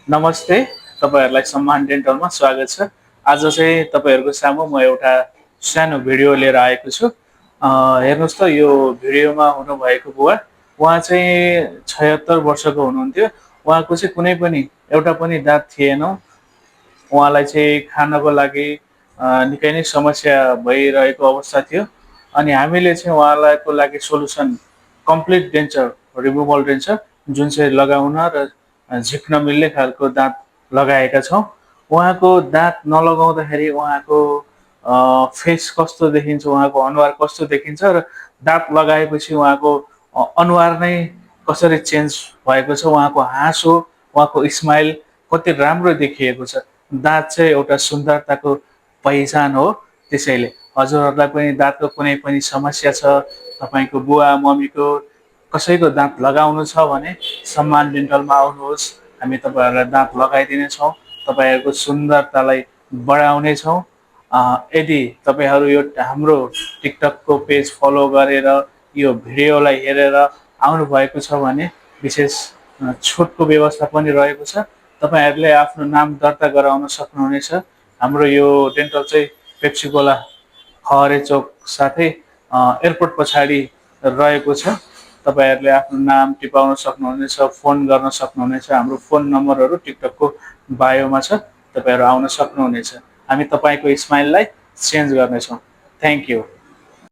नमस्ते, तपाईहरुलाई सम्मान डेन्टलमा स्वागत छ। आज चाहिँ तपाईहरुको सामु म एउटा सानो भिडियो लिएर आएको छु। हेर्नुस् त यो भिडियोमा हुनुभएको बुवा, उहाँ चाहिँ 76 वर्षको हुनुहुन्थ्यो। उहाँको चाहिँ कुनै पनि एउटा पनि दाँत थिएन। उहाँलाई चाहिँ खानको लागि निकै नै समस्या भइरहेको अवस्था थियो। अनि हामीले चाहिँ उहाँलाईको लागि solution complete denture removal denture जुन चाहिँ लगाउन र झिक्न मिल्ने खालको दाँत लगाएका छौँ। उहाँको दाँत नलगाउँदाखेरि उहाँको फेस कस्तो देखिन्छ, उहाँको अनुहार कस्तो देखिन्छ र दाँत लगाएपछि उहाँको अनुहार नै कसरी चेन्ज भएको छ, उहाँको हाँसो, उहाँको स्माइल कति राम्रो देखिएको छ। दाँत चाहिँ एउटा सुन्दरताको पहिचान हो। त्यसैले हजुरहरूलाई पनि दाँतको कुनै पनि समस्या छ, तपाईँको बुवा मम्मीको कसैको दाँत लगाउनु छ भने सम्मान डेन्टलमा आउनुहोस्। हामी तपाईँहरूलाई दाँत लगाइदिनेछौँ, तपाईँहरूको सुन्दरतालाई बढाउनेछौँ। यदि तपाईँहरू यो हाम्रो टिकटकको पेज फलो गरेर यो भिडियोलाई हेरेर आउनुभएको छ भने विशेष छुटको व्यवस्था पनि रहेको छ। तपाईँहरूले आफ्नो नाम दर्ता गराउन सक्नुहुनेछ। हाम्रो यो डेन्टल चाहिँ पेप्सी कोला खहरे चोक साथै एयरपोर्ट पछाडि रहेको छ। तपाईहरुले आफ्नो नाम टिपाउन सक्नुहुनेछ, फोन गर्न सक्नुहुनेछ। हाम्रो फोन नम्बरहरू टिकटकको बायोमा छ, तपाईहरु आउन सक्नुहुनेछ। हामी तपाईको स्माइललाई चेन्ज गर्नेछौँ। Thank you.